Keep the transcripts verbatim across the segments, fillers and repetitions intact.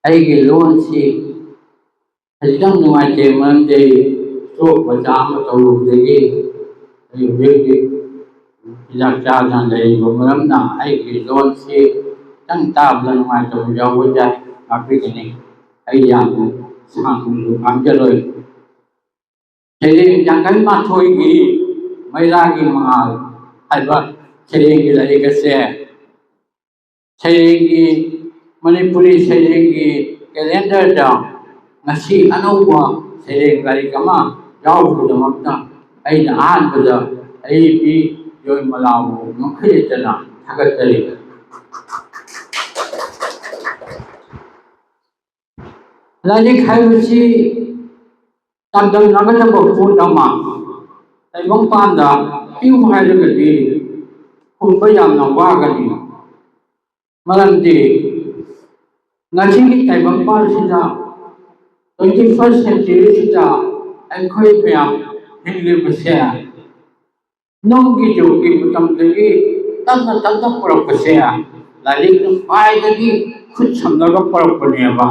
ꯑꯩꯒꯤ ꯂꯣꯟꯁꯤ ꯈꯖꯤꯛꯇꯪ ꯅꯨꯡꯉꯥꯏꯇꯦ, ꯃꯔꯝꯗꯤ ꯑꯩ ꯁ꯭ꯇ꯭ꯔꯣꯛ ꯃꯆꯥ ꯑꯃ ꯇꯧꯔꯨꯕꯗꯒꯤ ꯑꯩ ꯍꯧꯖꯤꯛ ꯍꯧꯖꯤꯛ ꯍꯤꯗꯥꯛ ꯆꯥꯗꯅ ꯂꯩꯔꯤꯕ ꯃꯔꯝꯅ ꯑꯩꯒꯤ ꯂꯣꯟꯁꯤ ꯈꯤꯇꯪ ꯇꯥꯕꯗ ꯅꯨꯡꯉꯥꯏꯇꯕ ꯌꯥꯎꯕ ꯌꯥꯏ, ꯉꯥꯛꯄꯤꯒꯅꯤ꯫ ꯑꯩ ꯌꯥꯝꯅ ꯁꯥꯡꯅꯁꯨ ꯉꯥꯡꯖꯔꯣꯏ꯫ ꯁꯩꯔꯦꯡ ꯌꯥꯡꯈꯩ ꯃꯥꯊꯣꯏꯒꯤ ꯃꯩꯔꯥꯒꯤ ꯃꯉꯥꯜ ꯍꯥꯏꯕ ꯁꯩꯔꯦꯡꯒꯤ ꯂꯥꯏꯔꯤꯛ ꯑꯁꯦ ꯁꯩꯔꯦꯡꯒꯤ, ꯃꯅꯤꯄꯨꯔꯤ ꯁꯩꯔꯦꯡꯒꯤ ꯀꯦꯂꯦꯟꯗꯔꯗ ꯉꯁꯤ ꯑꯅꯧꯕ ꯁꯩꯔꯦꯡ ꯂꯥꯏꯔꯤꯛ ꯑꯃ ꯌꯥꯎꯕꯒꯤꯗꯃꯛꯇ ꯑꯩꯅ ꯑꯍꯥꯟꯕꯗ ꯑꯏꯕꯤ ꯖꯣꯏꯃꯂꯥꯕꯨ ꯉꯝꯈꯩ ꯂꯩꯇꯅ ꯊꯥꯒꯠꯆꯔꯤ꯫ ꯂꯥꯏꯔꯤꯛ ꯍꯥꯏꯕꯁꯤ ꯆꯥꯡꯗꯝꯅꯒꯗꯕ ꯄꯣꯠ ꯑꯃ ꯇꯥꯏꯕꯪꯄꯥꯟꯗ ꯄꯤꯌꯨ ꯍꯥꯏꯔꯒꯗꯤ ꯈꯨꯝꯕ ꯌꯥꯝꯅ ꯋꯥꯒꯅꯤ꯫ ꯃꯔꯝꯗꯤ ꯉꯁꯤꯒꯤ ꯇꯥꯏꯕꯪꯄꯥꯟꯁꯤꯗ, twenty first century ꯁꯤꯗ ꯑꯩꯈꯣꯏ ꯃꯌꯥꯝ ꯍꯤꯡꯂꯤꯕꯁꯦ ꯅꯨꯡꯒꯤ ꯖꯨꯒꯀꯤ ꯃꯇꯝꯗꯒꯤ ꯇꯞꯅ ꯇꯞꯅ ꯄꯨꯔꯛꯄꯁꯦ ꯂꯥꯏꯔꯤꯛꯅ ꯈ꯭ꯋꯥꯏꯗꯒꯤ ꯈꯨꯠ ꯁꯝꯅꯕ ꯄꯨꯔꯛꯄꯅꯦꯕ꯫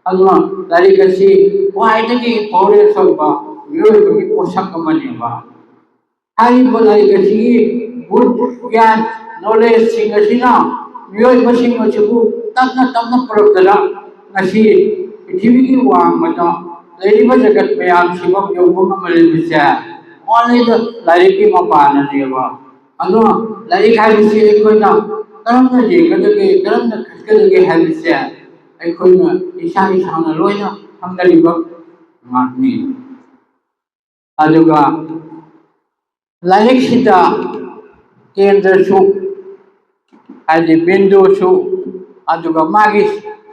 ꯑꯗꯨꯅ ꯂꯥꯏꯔꯤꯛ ꯑꯁꯤ ꯈ꯭ꯋꯥꯏꯗꯒꯤ ꯏꯝꯄꯣꯔꯇꯦꯟꯁ ꯑꯣꯏꯕ ꯃꯤꯑꯣꯏꯕꯒꯤ ꯄꯣꯠꯁꯛ ꯑꯃꯅꯦꯕ꯫ ꯍꯥꯏꯔꯤꯕ ꯂꯥꯏꯔꯤꯛ ꯑꯁꯤꯒꯤ ꯒꯨꯟ, ꯒ꯭ꯌꯥꯟ, ꯅꯣꯂꯦꯖꯁꯤꯡ ꯑꯁꯤꯅ ꯃꯤꯑꯣꯏꯕꯁꯤꯡ ꯑꯁꯤꯕꯨ ꯇꯞꯅ ꯇꯞꯅ ꯄꯨꯔꯛꯇꯅ ꯉꯁꯤ ꯄ꯭ꯔꯤꯊꯤꯕꯤꯒꯤ ꯋꯥꯡꯃꯗ ꯂꯩꯔꯤꯕ ꯖꯒꯠ ꯃꯌꯥꯝꯁꯤꯐꯥꯎ ꯌꯧꯕ ꯉꯝꯍꯜꯂꯤꯕꯁꯦ only the ꯂꯥꯏꯔꯤꯛꯀꯤ ꯃꯄꯥꯟꯅꯅꯦꯕ꯫ ꯑꯗꯣ ꯂꯥꯏꯔꯤꯛ ꯍꯥꯏꯕꯁꯤ ꯑꯩꯈꯣꯏꯅ ꯀꯔꯝꯅ ꯌꯦꯡꯒꯗꯒꯦ, ꯀꯔꯝꯅ ꯈꯟꯒꯗꯒꯦ ꯍꯥꯏꯕꯁꯦ ꯑꯩꯈꯣꯏꯅ ꯏꯁꯥ ꯏꯁꯥꯅ ꯂꯣꯏꯅ ꯈꯪꯅꯔꯤꯕ ꯉꯥꯛꯅꯤ꯫ ꯑꯗꯨꯒ ꯂꯥꯏꯔꯤꯛꯁꯤꯗ ꯀꯦꯟꯗ꯭ꯔꯁꯨ, ꯍꯥꯏꯗꯤ ꯕꯤꯟꯗꯨꯁꯨ, ꯑꯗꯨꯒ ꯃꯥꯒꯤ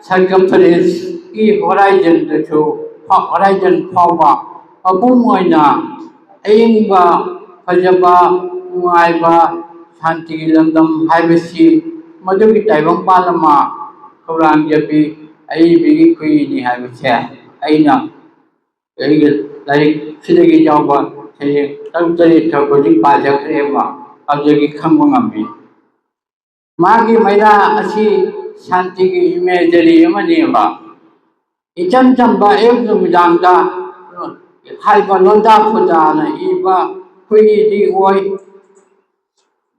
circumferenceꯀꯤ horizonꯗꯨꯁꯨ, horizon ꯐꯥꯎꯕ ꯃꯄꯨꯝ ꯑꯣꯏꯅ ꯑꯏꯪꯕ, ꯐꯖꯕ, ꯅꯨꯡꯉꯥꯏꯕ, ꯁꯥꯟꯇꯤꯒꯤ ꯂꯝꯗꯝ ꯍꯥꯏꯕꯁꯤ ꯃꯗꯨꯒꯤ ꯇꯥꯏꯕꯪꯄꯥꯟ ꯑꯃ ꯈꯧꯔꯥꯡꯖꯕꯤ ꯑꯏꯕꯤꯒꯤ ꯈꯨꯏꯅꯤ ꯍꯥꯏꯕꯁꯦ ꯑꯩꯅ ꯑꯩꯒꯤ ꯂꯥꯏꯔꯤꯛꯁꯤꯗꯒꯤ ꯌꯥꯎꯕ ꯁꯩꯔꯦꯡ ꯇꯔꯨꯛ ꯇꯔꯦꯠ ꯈꯛ ꯍꯧꯖꯤꯛ ꯄꯥꯖꯈ꯭ꯔꯦꯕ, ꯑꯗꯨꯗꯒꯤ ꯈꯪꯕ ꯉꯝꯃꯤ꯫ ꯃꯥꯒꯤ ꯃꯩꯔꯥ ꯑꯁꯤ ꯁꯥꯟꯇꯤꯒꯤ ꯏꯃꯦꯖꯔꯤ ꯑꯃꯅꯦꯕ꯫ ꯏꯆꯝ ꯆꯝꯕ ꯑꯌꯨꯛ ꯅꯨꯃꯤꯗꯥꯡꯗ ꯍꯥꯏꯕ ꯂꯣꯟꯗꯥ ꯈꯨꯗꯥꯅ ꯏꯕ ꯈꯨꯏꯗꯤ ꯑꯣꯏ꯫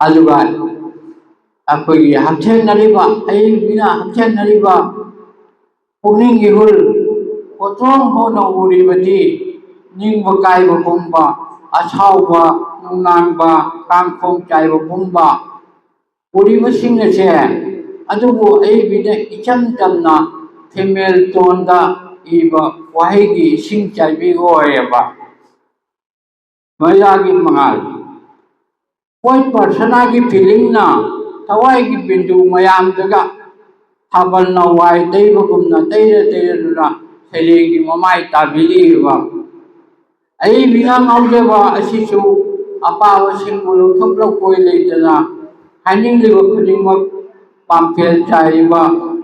ꯑꯗꯨꯒ ꯑꯩꯈꯣꯏꯒꯤ ꯍꯛꯊꯦꯡꯅꯔꯤꯕ, ꯑꯏꯕꯤꯅ ꯍꯛꯊꯦꯡꯅꯔꯤꯕ ꯄꯨꯛꯅꯤꯡ ꯏꯍꯨꯜ ꯄꯣꯠꯊꯣꯛ ꯍꯣꯅ ꯎꯔꯤꯕꯗꯤ ꯅꯤꯡꯕ ꯀꯥꯏꯕ ꯄꯨꯝꯕ, ꯑꯁꯥꯎꯕ, ꯅꯨꯡꯅꯥꯡꯕ, ꯀꯥꯡꯈꯣꯡ ꯆꯥꯏꯕ ꯄꯨꯝꯕ ꯎꯔꯤꯕꯁꯤꯡ ꯑꯁꯦ, ꯑꯗꯨꯕꯨ ꯑꯏꯕꯤꯅ ꯏꯆꯝ ꯆꯝꯅ ꯐꯤꯃꯦꯜ ꯇꯣꯟꯗ ꯏꯕ ꯋꯥꯍꯩꯒꯤ ꯏꯁꯤꯡ ꯆꯥꯏꯕꯤ ꯑꯣꯏꯌꯦꯕ꯫ ꯃꯩꯔꯥꯒꯤ ꯃꯉꯥꯜ, ꯄꯣꯏꯠ ꯄꯥꯔꯁꯅꯥꯒꯤ ꯐꯤꯂꯤꯡꯅ ꯊꯋꯥꯏꯒꯤ ꯕꯤꯟꯗꯨ ꯃꯌꯥꯝꯗꯒ ꯊꯥꯕꯜꯅ ꯋꯥꯏ ꯇꯩꯕꯒꯨꯝꯅ ꯇꯩꯔ ꯇꯩꯔꯗꯨꯅ ꯁꯩꯔꯦꯡꯒꯤ ꯃꯃꯥꯏ ꯇꯥꯕꯤꯔꯤꯕ꯫ ꯑꯏꯕꯤꯅ ꯉꯥꯎꯖꯕ ꯑꯁꯤꯁꯨ ꯑꯄꯥꯕꯁꯤꯡꯕꯨ ꯂꯧꯊꯣꯛ ꯂꯧꯄꯣꯏ ꯂꯩꯇꯅ ꯍꯥꯏꯅꯤꯡꯂꯤꯕ ꯈꯨꯗꯤꯡꯃꯛ ꯄꯥꯝꯐꯦꯜ ꯆꯥꯏꯔꯤꯕ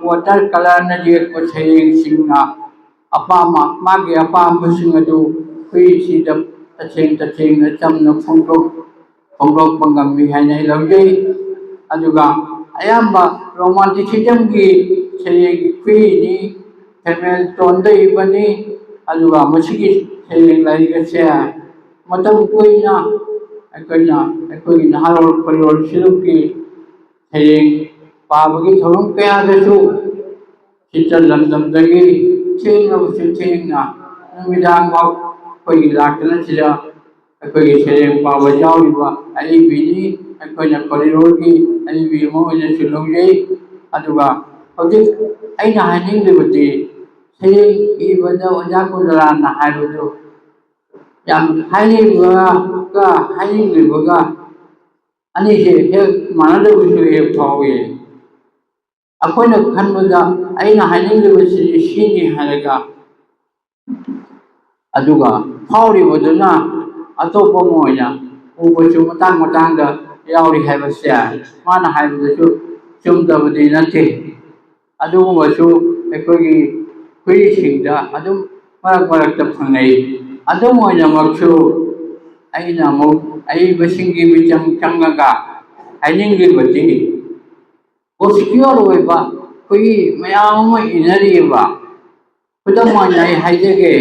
ꯋꯥꯇꯔ ꯀꯂꯔꯅ ꯌꯦꯛꯄ ꯁꯩꯔꯦꯡꯁꯤꯡꯅ ꯑꯄꯥꯝꯕ, ꯃꯥꯒꯤ ꯑꯄꯥꯝꯕꯁꯤꯡ ꯑꯗꯨ ꯈꯨꯏꯁꯤꯗ ꯇꯁꯦꯡ ꯇꯁꯦꯡꯅ ꯆꯝꯅ ꯐꯣꯡꯗꯣꯛ-, ꯐꯣꯡꯗꯣꯛꯄ ꯉꯝꯃꯤ ꯍꯥꯏꯅ ꯑꯩ ꯂꯧꯖꯩ꯫ ꯑꯗꯨꯒ ꯑꯌꯥꯝꯕ ꯔꯣꯃꯥꯟꯇꯤꯁꯤꯖꯝꯒꯤ ꯁꯩꯔꯦꯡꯒꯤ ꯈꯨꯏꯅꯤ, ꯐꯤꯃꯦꯜ ꯇꯣꯟꯗ ꯏꯕꯅꯤ꯫ ꯑꯗꯨꯒ ꯃꯁꯤꯒꯤ ꯁꯩꯔꯦꯡ ꯂꯥꯏꯔꯤꯛ ꯑꯁꯦ ꯃꯇꯝ ꯀꯨꯏꯅ ꯑꯩꯈꯣꯏꯅ, ꯑꯩꯈꯣꯏꯒꯤ ꯅꯍꯥꯔꯣꯜ ꯈꯣꯏꯔꯣꯜ ꯁꯤꯂꯨꯛꯀꯤ ꯁꯩꯔꯦꯡ ꯄꯥꯕꯒꯤ ꯊꯧꯔꯝ ꯀꯌꯥꯗꯁꯨ ꯁꯤꯇ ꯂꯝꯗꯝꯗꯒꯤ ꯊꯦꯡꯂꯕꯁꯨ ꯊꯦꯡꯅ ꯅꯨꯃꯤꯗꯥꯡ ꯐꯥꯎ ꯑꯩꯈꯣꯏꯒꯤ ꯂꯥꯛꯇꯅ ꯁꯤꯗ ꯑꯩꯈꯣꯏꯒꯤ ꯁꯩꯔꯦꯡ ꯄꯥꯕ ꯌꯥꯎꯔꯤꯕ ꯑꯏꯕꯤꯅꯤ꯫ ꯑꯩꯈꯣꯏꯅ ꯈꯣꯏꯔꯣꯜꯒꯤ ꯑꯏꯕꯤ ꯑꯃ ꯑꯣꯏꯅꯁꯨ ꯂꯧꯖꯩ꯫ ꯑꯗꯨꯒ ꯍꯧꯖꯤꯛ ꯑꯩꯅ ꯍꯥꯏꯅꯤꯡꯂꯤꯕꯗꯤ ꯁꯩꯔꯦꯡ ꯏꯕꯗ ꯑꯣꯖꯥ ꯀꯨꯟꯗ꯭ꯔꯥꯅ ꯍꯥꯏꯕꯗꯨ ꯌꯥꯝ ꯍꯥꯏꯅꯤꯡꯕꯒ ꯍꯥꯏꯅꯤꯡꯂꯤꯕꯒ ꯑꯅꯤꯁꯦ ꯍꯦꯛ ꯃꯥꯟꯅꯗꯕꯁꯨ ꯍꯦꯛ ꯐꯥꯎꯏ꯫ ꯑꯩꯈꯣꯏꯅ ꯈꯟꯕꯗ ꯑꯩꯅ ꯍꯥꯏꯅꯤꯡꯂꯤꯕꯁꯤꯗꯤ ꯁꯤꯅꯤ ꯍꯥꯏꯔꯒ, ꯑꯗꯨꯒ ꯐꯥꯎꯔꯤꯕꯗꯨꯅ ꯑꯇꯣꯞꯄ ꯑꯃ ꯑꯣꯏꯅ ꯎꯕꯁꯨ ꯃꯇꯥꯡ ꯃꯇꯥꯡꯗ ꯌꯥꯎꯔꯤ ꯍꯥꯏꯕꯁꯦ ꯃꯥꯅ ꯍꯥꯏꯕꯗꯁꯨ ꯆꯨꯝꯗꯕꯗꯤ ꯅꯠꯇꯦ꯫ ꯑꯗꯨꯒꯨꯝꯕꯁꯨ ꯑꯩꯈꯣꯏꯒꯤ ꯈꯨꯏꯁꯤꯡꯗ ꯑꯗꯨꯝ ꯃꯔꯛ ꯃꯔꯛꯇ ꯐꯪꯅꯩ꯫ ꯑꯗꯨꯝ ꯑꯣꯏꯅꯃꯛꯁꯨ ꯑꯩꯅ ꯑꯃꯨꯛ ꯑꯏꯕꯁꯤꯡꯒꯤ ꯃꯤꯆꯪ ꯆꯪꯉꯒ ꯍꯥꯏꯅꯤꯡꯂꯤꯕꯗꯤ, ꯑꯣꯕꯁꯀ꯭ꯌꯣꯔ ꯑꯣꯏꯕ, ꯑꯩꯈꯣꯏꯒꯤ ꯃꯌꯥꯝ ꯑꯃ ꯏꯅꯔꯤꯕ꯫ ꯈꯨꯗꯝ ꯑꯣꯏꯅ ꯑꯩ ꯍꯥꯏꯖꯒꯦ,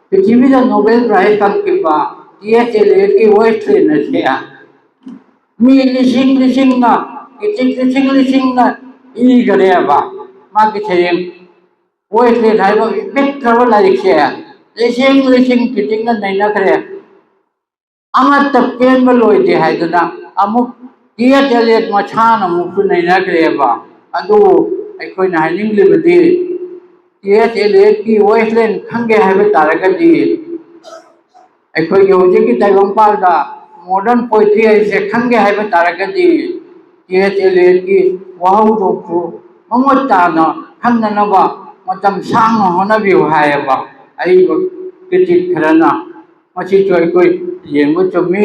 ꯄ꯭ꯔꯤꯊꯤꯕꯤꯗ Nobel Prize ꯐꯪꯈꯤꯕ ꯇꯤ ꯑꯦꯁ ꯑꯦꯂꯤꯌꯠꯀꯤ Wasteland ꯑꯁꯦ ꯃꯤ ꯂꯤꯁꯤꯡ ꯂꯤꯁꯤꯡꯅ, ꯀꯤꯇꯤꯛ ꯂꯤꯁꯤꯡ ꯂꯤꯁꯤꯡꯅ ꯏꯈꯔꯦꯕ꯫ ꯃꯥꯒꯤ ꯁꯩꯔꯦꯡ Wasteland ꯍꯥꯏꯕ ꯄꯤꯛꯈ꯭ꯔꯕ ꯂꯥꯏꯔꯤꯛꯁꯦ ꯂꯤꯁꯤꯡ ꯂꯤꯁꯤꯡ ꯀꯤꯇꯤꯛꯅ ꯅꯩꯅꯈ꯭ꯔꯦ꯫ ꯑꯃꯠꯇ ꯄꯦꯟꯕ ꯂꯣꯏꯗꯦ ꯍꯥꯏꯗꯅ ꯑꯃꯨꯛ ꯇꯤ ꯑꯦꯁ ꯑꯦꯂꯤꯌꯠ ꯃꯁꯥꯅ ꯑꯃꯨꯛꯁꯨ ꯅꯩꯅꯈ꯭ꯔꯦꯕ꯫ ꯑꯗꯨꯕꯨ ꯑꯩꯈꯣꯏꯅ ꯍꯥꯏꯅꯤꯡꯂꯤꯕꯗꯤ, ꯇꯤ ꯑꯦꯁ ꯑꯦꯂꯤꯌꯠꯀꯤ Wasteland ꯈꯪꯒꯦ ꯍꯥꯏꯕ ꯇꯥꯔꯒꯗꯤ, ꯑꯩꯈꯣꯏꯒꯤ ꯍꯧꯖꯤꯛꯀꯤ ꯇꯥꯏꯕꯪꯄꯥꯟꯗ modern poetry ꯍꯥꯏꯁꯦ ꯈꯪꯒꯦ ꯍꯥꯏꯕ ꯇꯥꯔꯒꯗꯤ, ꯇꯤ ꯑꯦꯁ ꯑꯦꯂꯤꯌꯠꯀꯤ ꯋꯥꯍꯧꯗꯣꯛꯇꯨ ꯃꯃꯨꯠ ꯇꯥꯅ ꯈꯪꯅꯅꯕ ꯃꯇꯝ ꯁꯥꯡꯅ ꯍꯣꯠꯅꯕꯤꯌꯨ ꯍꯥꯏꯌꯦꯕ ꯑꯏꯕ ꯀ꯭ꯔꯤꯇꯤꯛ ꯈꯔꯅ꯫ ꯃꯁꯤꯁꯨ ꯑꯩꯈꯣꯏ ꯌꯦꯡꯕ ꯆꯨꯝꯃꯤ꯫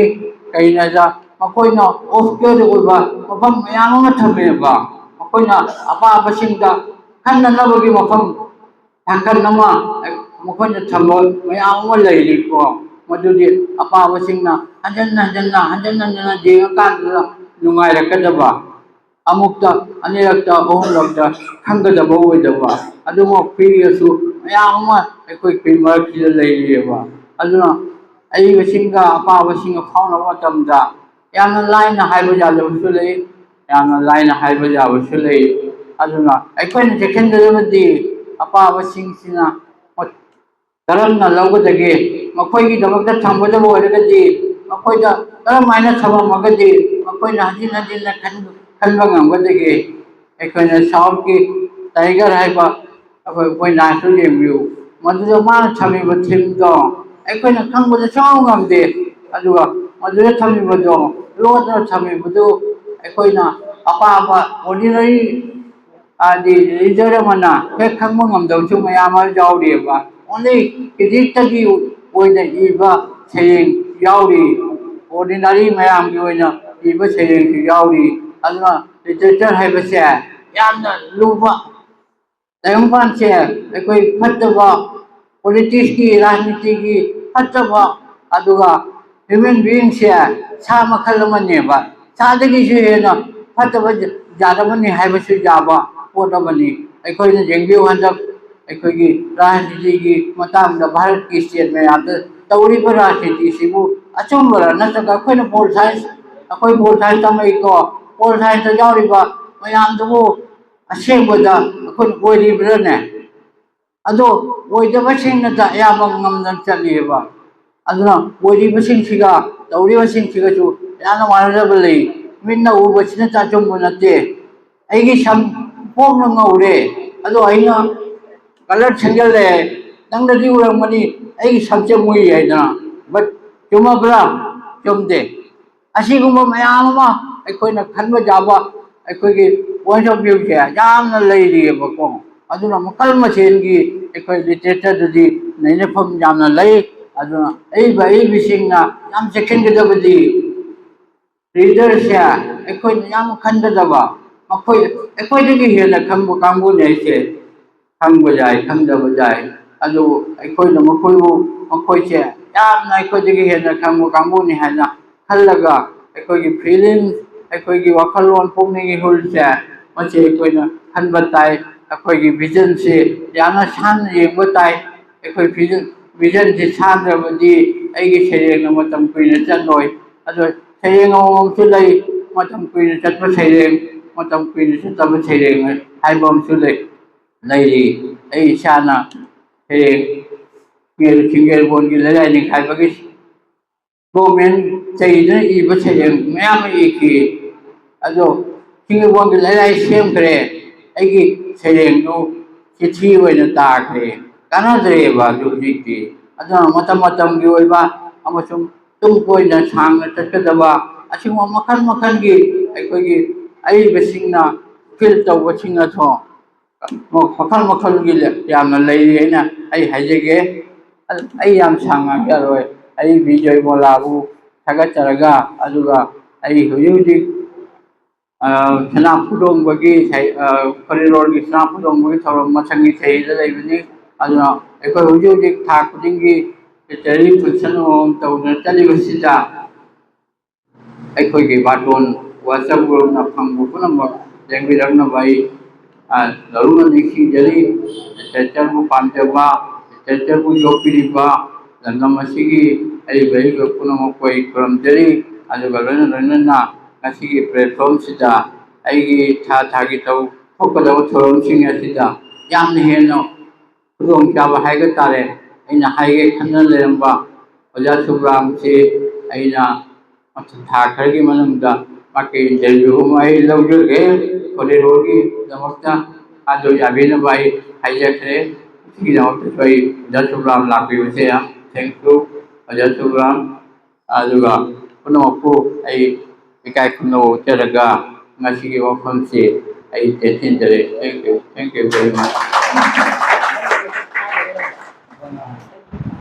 ꯀꯩꯅꯣꯗ, ꯃꯈꯣꯏꯅ obscure ꯑꯣꯏꯕ ꯃꯐꯝ ꯃꯌꯥꯝ ꯑꯃ ꯊꯝꯃꯦꯕ꯫ ꯃꯈꯣꯏꯅ ꯑꯄꯥꯕꯁꯤꯡꯗ ꯈꯟꯅꯅꯕꯒꯤ ꯃꯐꯝ ꯅꯥꯀꯟ ꯑꯃ ꯃꯈꯣꯏꯅ ꯊꯝꯕ ꯃꯌꯥꯝ ꯑꯃ ꯂꯩꯔꯤꯀꯣ꯫ ꯃꯗꯨꯗꯤ ꯑꯄꯥꯕꯁꯤꯡꯅ ꯍꯟꯖꯟ ꯍꯟꯖꯟꯅ, ꯍꯟꯖꯟ ꯍꯟꯖꯟꯅ ꯌꯦꯡꯉꯀꯥꯟꯗꯨꯗ ꯅꯨꯡꯉꯥꯏꯔꯛꯀꯗꯕ, ꯑꯃꯨꯛꯇ, ꯑꯅꯤꯔꯛꯇ, ꯑꯍꯨꯝꯂꯛꯇ ꯈꯪꯒꯗꯕ ꯑꯣꯏꯗꯕ꯫ ꯑꯗꯨꯒꯨꯝꯕ ꯈꯨꯏ ꯑꯁꯨ ꯃꯌꯥꯝ ꯑꯃ ꯑꯩꯈꯣꯏ ꯈꯨꯏ ꯃꯔꯛꯁꯤꯗ ꯂꯩꯔꯤꯑꯕ꯫ ꯑꯗꯨꯅ ꯑꯏꯕꯁꯤꯡꯒ ꯑꯄꯥꯕꯁꯤꯡꯒ ꯐꯥꯎꯅꯕ ꯃꯇꯝꯗ ꯌꯥꯝꯅ ꯂꯥꯏꯅ ꯍꯥꯏꯕ ꯌꯥꯗꯕꯁꯨ ꯂꯩ, ꯌꯥꯝꯅ ꯂꯥꯏꯅ ꯍꯥꯏꯕ ꯌꯥꯕꯁꯨ ꯂꯩ꯫ ꯑꯗꯨꯅ ꯑꯩꯈꯣꯏꯅ ꯆꯦꯛꯁꯤꯟꯒꯗꯕꯗꯤ ꯑꯄꯥꯕꯁꯤꯡꯁꯤꯅ ꯀꯔꯝꯅ ꯂꯧꯒꯗꯒꯦ? ꯃꯈꯣꯏꯒꯤꯗꯃꯛꯇ ꯊꯝꯒꯗꯕ ꯑꯣꯏꯔꯒꯗꯤ ꯃꯈꯣꯏꯗ ꯀꯔꯝ ꯍꯥꯏꯅ ꯊꯝꯃꯝꯃꯒꯗꯤ ꯃꯈꯣꯏꯅ ꯍꯟꯖꯤꯟ ꯍꯟꯖꯤꯟꯅ ꯈꯟ-, ꯈꯟꯕ ꯉꯝꯒꯗꯒꯦ? ꯑꯩꯈꯣꯏꯅ Southꯀꯤ Tiger ꯍꯥꯏꯕ ꯑꯩꯈꯣꯏ, ꯑꯩꯈꯣꯏ ꯅꯥꯏꯟꯁꯇꯨ ꯌꯦꯡꯕꯤꯌꯨ꯫ ꯃꯗꯨꯗ ꯃꯥꯅ ꯊꯝꯃꯤꯕ themeꯗꯣ ꯑꯩꯈꯣꯏꯅ ꯈꯪꯕꯗ ꯁꯨꯡꯉꯝ ꯉꯝꯗꯦ꯫ ꯑꯗꯨꯒ ꯃꯗꯨꯗ ꯊꯝꯃꯤꯕꯗꯣ, ꯂꯣꯠꯅ ꯊꯝꯃꯤꯕꯗꯨ ꯑꯩꯈꯣꯏꯅ ꯑꯄꯥꯕ ordinary ꯍꯥꯏꯗꯤ reader ꯑꯃꯅ ꯍꯦꯛ ꯈꯪꯕ ꯉꯝꯗꯕꯁꯨ ꯃꯌꯥꯝ ꯑꯃ ꯌꯥꯎꯔꯤꯑꯕ꯫ Only criticsꯇꯒꯤ ꯑꯣꯏꯅ ꯏꯕ ꯁꯩꯔꯦꯡ ꯌꯥꯎꯔꯤ, ordinary ꯃꯌꯥꯝꯒꯤ ꯑꯣꯏꯅ ꯏꯕ ꯁꯩꯔꯦꯡꯁꯨ ꯌꯥꯎꯔꯤ꯫ ꯑꯗꯨꯅ literature ꯍꯥꯏꯕꯁꯦ ꯌꯥꯝꯅ ꯂꯨꯕ ꯇꯥꯏꯕꯪꯄꯥꯟꯁꯦ ꯑꯩꯈꯣꯏ ꯐꯠꯇꯕ politicsꯀꯤ, ꯔꯥꯖꯅꯤꯇꯤꯒꯤ ꯐꯠꯇꯕ, ꯑꯗꯨꯒ human beingꯁꯦ ꯁꯥ ꯃꯈꯜ ꯑꯃꯅꯦꯕ, ꯁꯥꯗꯒꯤꯁꯨ ꯍꯦꯟꯅ ꯐꯠꯇꯕ ꯖꯥꯠ ꯑꯃꯅꯤ ꯍꯥꯏꯕꯁꯨ ꯌꯥꯕ꯫ ꯄꯣꯠ ꯑꯃꯅꯤ꯫ ꯑꯩꯈꯣꯏꯅ ꯌꯦꯡꯕꯤꯌꯨ, ꯍꯟꯗꯛ ꯑꯩꯈꯣꯏꯒꯤ ꯔꯥꯖꯅꯤꯇꯤꯒꯤ ꯃꯇꯥꯡꯗ ꯚꯥꯔꯠꯀꯤ ꯁ꯭ꯇꯦꯠ ꯃꯌꯥꯝꯗ ꯇꯧꯔꯤꯕ ꯔꯥꯖꯅꯤꯇꯤꯁꯤꯕꯨ ꯑꯆꯨꯝꯕꯔꯥ ꯅꯠꯇ꯭ꯔꯒ ꯑꯩꯈꯣꯏꯅ ꯄꯣꯜ ꯁꯥꯏꯟꯁ, ꯑꯩꯈꯣꯏ ꯄꯣꯜ ꯁꯥꯏꯟꯁ ꯇꯝꯃꯛꯏꯀꯣ, ꯄꯣꯜ ꯁꯥꯏꯟꯁꯇ ꯌꯥꯎꯔꯤꯕ ꯃꯌꯥꯝꯗꯨꯕꯨ ꯑꯁꯦꯡꯕꯗ ꯑꯩꯈꯣꯏꯅ ꯑꯣꯏꯔꯤꯕ꯭ꯔꯥꯅꯦ? ꯑꯗꯣ ꯑꯣꯏꯗꯕꯁꯤꯡꯅꯇ ꯑꯌꯥꯝꯕ ꯉꯝꯗꯅ ꯆꯠꯂꯤꯑꯕ꯫ ꯑꯗꯨꯅ ꯑꯣꯏꯔꯤꯕꯁꯤꯡꯁꯤꯒ ꯇꯧꯔꯤꯕꯁꯤꯡꯁꯤꯒꯁꯨ ꯌꯥꯝꯅ ꯃꯥꯟꯅꯗꯕ ꯂꯩ꯫ ꯃꯤꯠꯅ ꯎꯕꯁꯤꯅ ꯑꯆꯨꯝꯕ ꯅꯠꯇꯦ꯫ ꯑꯩꯒꯤ ꯁꯝ ꯄꯣꯡꯅ ꯉꯧꯔꯦ, ꯑꯗꯣ ꯑꯩꯅ ꯀꯂꯔ ꯁꯪꯖꯜꯂꯛꯑꯦ꯫ ꯅꯪꯅꯗꯤ ꯎꯔꯝꯒꯅꯤ ꯑꯩꯒꯤ ꯁꯝꯁꯦ ꯃꯨꯏ ꯍꯥꯏꯗꯅ, ꯕꯠ ꯆꯨꯝꯃꯕ꯭ꯔꯥ? ꯆꯨꯝꯗꯦ꯫ ꯑꯁꯤꯒꯨꯝꯕ ꯃꯌꯥꯝ ꯑꯃ ꯑꯩꯈꯣꯏꯅ ꯈꯟꯕ ꯌꯥꯕ ꯑꯩꯈꯣꯏꯒꯤ point of viewꯁꯦ ꯌꯥꯝꯅ ꯂꯩꯔꯤꯑꯕꯀꯣ꯫ ꯑꯗꯨꯅ ꯃꯈꯜ ꯃꯊꯦꯜꯒꯤ ꯑꯩꯈꯣꯏ ꯂꯤꯇꯔꯦꯆꯔꯗꯗꯤ ꯅꯩꯅꯐꯝ ꯌꯥꯝꯅ ꯂꯩ꯫ ꯑꯗꯨꯅ ꯑꯏꯕ ꯑꯏꯕꯤꯁꯤꯡꯅ ꯌꯥꯝ ꯆꯦꯛꯁꯤꯟꯒꯗꯕꯗꯤ ꯔꯤꯗꯔꯁꯦ ꯑꯩꯈꯣꯏꯅ ꯌꯥꯝ ꯈꯟꯒꯗꯕ, ꯃꯈꯣꯏ ꯑꯩꯈꯣꯏꯗꯒꯤ ꯍꯦꯟꯅ ꯈꯪꯕ ꯀꯥꯡꯕꯨꯅꯦ ꯑꯩꯁꯦ꯫ ꯈꯪꯕ ꯌꯥꯏ, ꯈꯪꯗꯕ ꯌꯥꯏ, ꯑꯗꯨꯕꯨ ꯑꯩꯈꯣꯏꯅ ꯃꯈꯣꯏꯕꯨ, ꯃꯈꯣꯏꯁꯦ ꯌꯥꯝꯅ ꯑꯩꯈꯣꯏꯗꯒꯤ ꯍꯦꯟꯅ ꯈꯪꯕ ꯀꯥꯡꯕꯨꯅꯤ ꯍꯥꯏꯅ ꯈꯜꯂꯒ ꯑꯩꯈꯣꯏꯒꯤ ꯐꯤꯂꯤꯡ, ꯑꯩꯈꯣꯏꯒꯤ ꯋꯥꯈꯜꯂꯣꯟ, ꯄꯨꯛꯅꯤꯡꯒꯤ ꯍꯨꯜꯁꯦ ꯃꯁꯤ ꯑꯩꯈꯣꯏꯅ ꯈꯟꯕ ꯇꯥꯏ꯫ ꯑꯩꯈꯣꯏꯒꯤ ꯚꯤꯖꯟꯁꯤ ꯌꯥꯝꯅ ꯁꯥꯟꯅ ꯌꯦꯡꯕ ꯇꯥꯏ꯫ ꯑꯩꯈꯣꯏ ꯚꯤꯖꯟ, ꯚꯤꯖꯟꯁꯤ ꯁꯥꯟꯗ꯭ꯔꯕꯗꯤ ꯑꯩꯒꯤ ꯁꯩꯔꯦꯡꯅ ꯃꯇꯝ ꯀꯨꯏꯅ ꯆꯠꯂꯣꯏ꯫ ꯑꯗꯣ ꯁꯩꯔꯦꯡ ꯑꯃꯃꯝꯁꯨ ꯂꯩ, ꯃꯇꯝ ꯀꯨꯏꯅ ꯆꯠꯄ ꯁꯩꯔꯦꯡ, ꯃꯇꯝ ꯀꯨꯏꯅ ꯆꯠꯇꯕ ꯁꯩꯔꯦꯡ ꯍꯥꯏꯕ ꯑꯃꯁꯨ ꯂꯩ꯫ ꯂꯩꯔꯤ꯫ ꯑꯩ ꯏꯁꯥꯅ ꯁꯩꯔꯦꯡ ꯁꯤꯡꯒꯦꯜꯕꯣꯟꯒꯤ ꯂꯩꯔꯥꯏ ꯅꯤꯡꯈꯥꯏꯕꯒꯤ ꯒꯣꯔꯃꯦꯟ ꯆꯩꯗꯨꯅ ꯏꯕ ꯁꯩꯔꯦꯡ ꯃꯌꯥꯝ ꯑꯃ ꯏꯈꯤ꯫ ꯑꯗꯣ ꯁꯤꯡꯒꯦꯜꯕꯣꯟꯒꯤ ꯂꯩꯔꯥꯏ ꯁꯦꯝꯈ꯭ꯔꯦ꯫ ꯑꯩꯒꯤ ꯁꯩꯔꯦꯡꯗꯨ ꯆꯤꯊꯤ ꯑꯣꯏꯅ ꯇꯥꯈ꯭ꯔꯦ꯫ ꯀꯥꯟꯅꯗ꯭ꯔꯦꯕ ꯑꯗꯨ ꯍꯧꯖꯤꯛꯇꯤ꯫ ꯑꯗꯨꯅ ꯃꯇꯝ ꯃꯇꯝꯒꯤ ꯑꯣꯏꯕ ꯑꯃꯁꯨꯡ ꯇꯨꯡ ꯀꯣꯏꯅ ꯁꯥꯡꯅ ꯆꯠꯀꯗꯕ ꯑꯁꯤꯒꯨꯝꯕ ꯃꯈꯜ ꯃꯈꯜꯒꯤ ꯑꯩꯈꯣꯏꯒꯤ ꯑꯏꯕꯁꯤꯡꯅ ꯐꯤꯜ ꯇꯧꯕꯁꯤꯡ ꯑꯗꯣ ꯃꯈꯜ ꯃꯈꯜꯒꯤ ꯌꯥꯝꯅ ꯂꯩꯔꯤ ꯍꯥꯏꯅ ꯑꯩ ꯍꯥꯏꯖꯒꯦ꯫ ꯑꯩ ꯌꯥꯝ ꯁꯥꯡꯅ ꯉꯥꯡꯖꯔꯣꯏ꯫ ꯑꯩ ꯕꯤ ꯖꯣꯏꯃꯣꯂꯥꯕꯨ ꯊꯥꯒꯠꯆꯔꯒ, ꯑꯗꯨꯒ ꯑꯩ ꯍꯧꯖꯤꯛ ꯍꯧꯖꯤꯛ, ꯑ, ꯁꯅꯥ ꯐꯨꯗꯣꯡꯕꯒꯤ ꯁꯩ-, ꯑ, ꯐꯨꯔꯤꯠꯂꯣꯟꯒꯤ ꯁꯅꯥ ꯐꯨꯗꯣꯡꯕꯒꯤ ꯊꯧꯔꯝ ꯃꯊꯪꯒꯤ ꯆꯍꯤꯗ ꯂꯩꯕꯅꯤ꯫ ꯑꯗꯨꯅ ꯑꯩꯈꯣꯏ ꯍꯧꯖꯤꯛ ꯍꯧꯖꯤꯛ ꯊꯥ ꯈꯨꯗꯤꯡꯒꯤ literary function ꯑꯃꯃꯝ ꯇꯧꯗꯨꯅ ꯆꯠꯂꯤꯕꯁꯤꯗ ꯑꯩꯈꯣꯏꯒꯤ ꯕꯥꯇꯣꯟ WhatsApp groupꯅ ꯐꯪꯕ ꯄꯨꯝꯅꯃꯛ ꯂꯦꯡꯕꯤꯔꯛꯅꯕ ꯑꯩ ꯂꯧꯔꯨꯅ ꯅꯤꯡꯁꯤꯡꯖꯔꯤ꯫ ꯂꯤꯇꯔꯦꯆꯔꯕꯨ ꯄꯥꯝꯖꯕ, ꯂꯤꯇꯔꯦꯆꯔꯕꯨ ꯌꯣꯛꯄꯤꯔꯤꯕ ꯂꯝꯗꯝ ꯑꯁꯤꯒꯤ ꯑꯔꯤꯕ ꯑꯔꯤꯕ ꯄꯨꯝꯅꯃꯛꯄꯨ ꯑꯩ ꯈꯨꯔꯨꯝꯖꯔꯤ꯫ ꯑꯗꯨꯒ ꯂꯣꯏꯅ ꯂꯣꯏꯅꯅ ꯉꯁꯤꯒꯤ ꯄ꯭ꯂꯦꯠꯐꯣꯝꯁꯤꯗ ꯑꯩꯒꯤ ꯊꯥ ꯊꯥꯒꯤ ꯊꯧ ꯊꯣꯛꯀꯗꯕ ꯊꯧꯔꯝꯁꯤꯡ ꯑꯁꯤꯗ ꯌꯥꯝꯅ ꯍꯦꯟꯅ ꯈꯨꯗꯣꯡꯆꯥꯕ ꯍꯥꯏꯕ ꯇꯥꯔꯦ꯫ ꯑꯩꯅ ꯍꯥꯏꯒꯦ ꯈꯟꯅ ꯂꯩꯔꯝꯕ ꯑꯣꯖꯥ ꯁꯨꯕ꯭ꯔꯥꯝꯁꯤ ꯑꯩꯅ ꯃꯊꯪ ꯊꯥ ꯈꯔꯒꯤ ꯃꯅꯨꯡꯗ ꯃꯥꯒꯤ ꯏꯟꯇꯔꯚꯤꯌꯨ ꯑꯃ ꯑꯩ ꯂꯧꯖꯒꯦ꯫ ꯀꯣꯂꯦꯖꯀꯤꯗꯃꯛꯇ ꯑꯗꯨ ꯌꯥꯕꯤꯅꯕ ꯑꯩ ꯍꯥꯏꯖꯈ꯭ꯔꯦ꯫ ꯁꯤꯒꯤꯗꯃꯛꯇꯁꯨ ꯑꯩ ꯑꯣꯖꯥ ꯁꯨꯕ꯭ꯔꯥꯝ ꯂꯥꯛꯄꯤꯕꯁꯦ ꯌꯥꯝ thank you ꯑꯣꯖꯥ ꯁꯨꯕ꯭ꯔꯥꯝ꯫ ꯑꯗꯨꯒ ꯄꯨꯝꯅꯃꯛꯄꯨ ꯑꯩ ꯏꯀꯥꯏ ꯈꯨꯝꯅꯕ ꯎꯠꯆꯔꯒ ꯉꯁꯤꯒꯤ ꯋꯥꯐꯝꯁꯤ ꯑꯩ ꯇꯦꯟꯁꯤꯟꯖꯔꯦ꯫ Thank you, thank you very much꯫